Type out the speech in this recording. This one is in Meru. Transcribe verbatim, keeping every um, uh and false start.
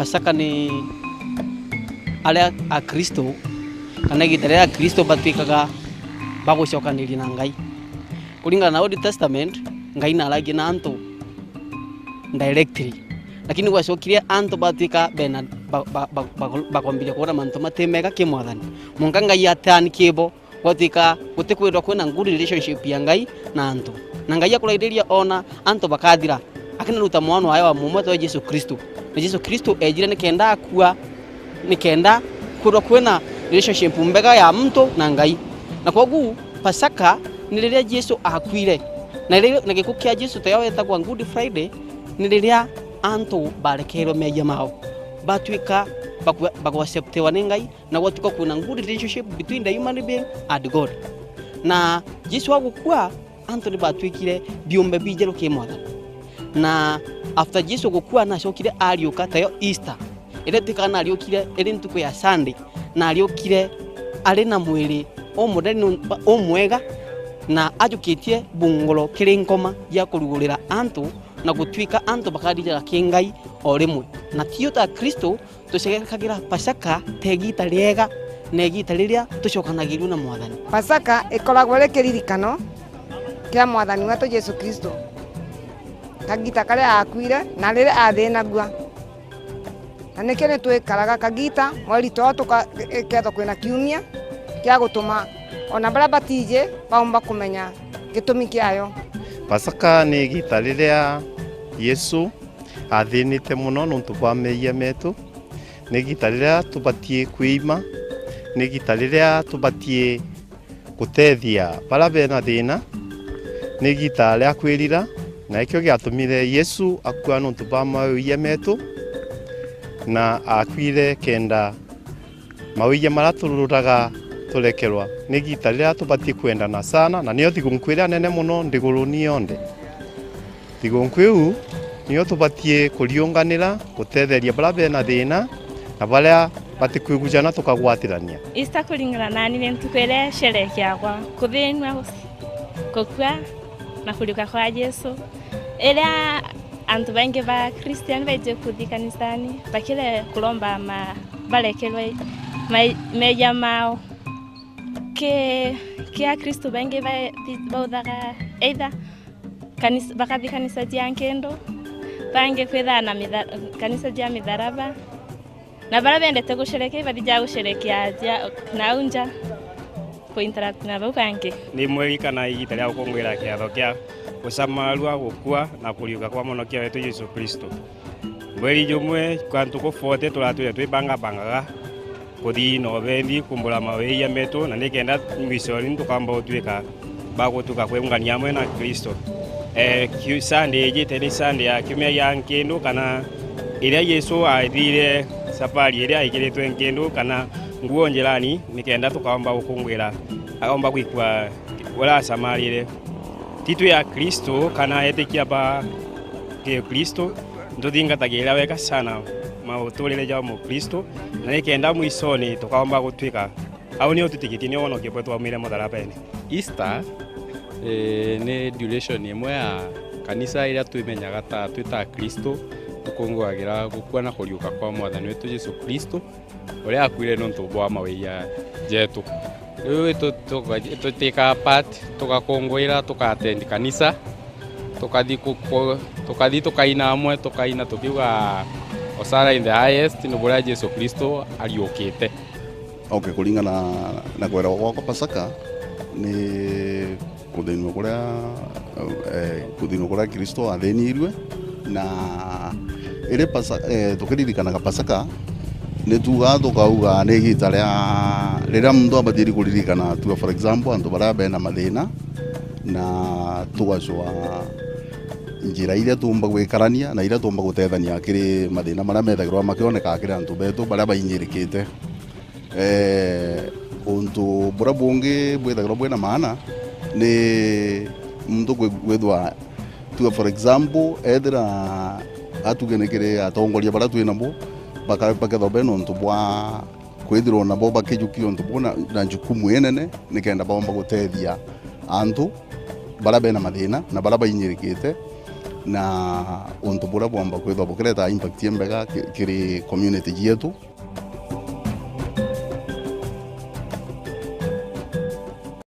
Pasaka ni aria Akristo, kana igita riria Akristo batwikaga bagucokaniria na Ngai. Kuringana na Old Testament, Ngai naragia na antu directly. Lakini gwacokire antu batwika bena ba-, ba-, ba-, ba-, bakombiria kuona mantu mati mega ki mwathani. Mwanka Ngai ateani kibo, gwatwika gutikwithirwa kwina good relationship ya Ngai na antu. Na Ngai akuraithiriria ona antu bakathira, akinaruta mwana wayo wa mumwe tawe Jesu Kristo. Na Jesu Kristo ejire nikenda akua, nikenda kwithirwa kwina relationship mbega ya muntu na Ngai. Na kwogu Pasaka ni riria Jesu akuire. Na riria, na giku kia Jesu tayo etagwa Good Friday, ni riria antu barekerwe meeyia mao. Batwika bakua-, bagwacceptiwa ni Ngai, na gwatuika kwina good relationship between the human being and God. Na Jesu agukua, antu ni batwikire biumbe bijeru ki mwathani. Na after Jesu gukua, nacokire ariuka, tayo Easter, iria twikaga nariukire iri ntuku ya Sunday, nariukire ari na mwiri umunene, umwega, na ajukitie bunguro kiri nkoma ya kurugurira antu, na gutwika antu bakathiraga ki Ngai o rimwe. Na tio ta Kristo, tucekagira Pasaka ta igita riega na igita riria tucokanagirua na mwathani. Pasaka ikoragwo iri kiririkano kia mwathani wetu Jesu Kristo, kagita karia aakuire na riria aathinagua. Na nikio ni twikaraga kagita mweri too tuka-, ikethwa kwina kiumia kia gutuma ona baria batiji baumba kumenya gitumi kiayo. Pasaka ni igita riria Yesu athinite mono nontu bwa meeyia meetu. Ni igita riria tubatie kwiima, ni igita riria tubatie gutethia baria bena thiina, ni igita ria kwirira, na ikio giatumire Yesu akua nontu bwa mawiia meetu, na akuire kenda mawiia maria tururaga turekerwa. Ni igita riria tubatie kwendana sana, na nio thigunkuu iria nene mono nthiguruni yonthe. Thigunkuu iu nio tubatie kuriunganira, gutetheria baria bena thiina na baria batikwigucana tukagwatirania. Easter kuringana nani ni ntuku iria isherekeagwa kuthinua, gukua na kuriuka kwa Jesu, iria antu baingi ba Christian baiji kuthi kanisani bakire kuromba ma-, barekerwe ma-, meeyia mao. Ki, ki Akristo baingi ba-, bauthaga either kanisa, bakathi kanisa cia nkindu, bangi kwithaa na mitha-, kanisa cia mitharaba, na baria bendete gusherekea, ibathijaa gusherekea ja, nau nja, ku interact na bau bangi. Ni mweri kana igita ria gukunguira kiatho kia gucamarua, gukua na kuriuka kwa Mwonokia wetu Jesu Kristo. Mweri jumwe kwa ntuku forty turatwire twibangabangaga kuthi na ubendi kumbura mawiia metu, na nikenda mwisoni tukamba gutwika ba gutuka kwiungania amwe na Kristo. Eh, kiu-, Sunday ijite ni Sunday ya kiumia gia nkindu, kana iria Yesu aithire safari iria aikiritwe nkindu kana nguo njirani, nikenda tukaomba gukunguira, aomba gwikua uria acamarire. Ti twi Akristo kana etikia ba Gikristo, nituthingatagira iria weka sana muturire jwa Mukristo, na nikenda mwisoni tukaomba gutwika au nio twitikitie nio wonokio bwetu waumire mutharabene. Easter, eh, ni duration imwe ya kanisa iria twimenyaga ta, twi ta Akristo, tukunguagira gukua na kuriuka kwa Mwathani wetu Jesu Kristo, uria akuire nontu bwa mawiia jetu. Riu itu-, tuka-, tutikaa part, tugakunguira, tuka attend kanisa, tukathi ku-, ku-, tukathi tukaina amwe, tukaina tukiuga, "Hosanna in the highest," ni buria Jesu Kristo ariukite. Okay, kuringana na kwerewa gwakwa, Pasaka ni kuthinua kuria, eh, kuthinua kuria Kristo athinirue, na iri Pasa-, eh, tukiririkanaga Pasaka, ni tuugaa tukauga ni igita ria, riria muntu abatiri kuririkana, tuga for example, antu baria bena mathina, na tugacwa njira iria tuumba gwikarania na iria tuumba gutethania kiri mathina maria methagirwa makionekaa kiri antu betu baria bainyirikite. Eh, untu buria bungi bwithagirwa bwina maana ni muntu kwi-, kwithirwa, tuge for example, ethira atuge ni kiri atongoria baria twi nabo, baka-, bakethirwa bena untu bwa kwithirwa nabo bakijukia untu buu na, na njukumu inene nikenda baomba gutethia antu baria bena mathina na baria bainyirikite. na untu buria bwomba kwithwa bukireta impact imbega ki-, kiri community cietu.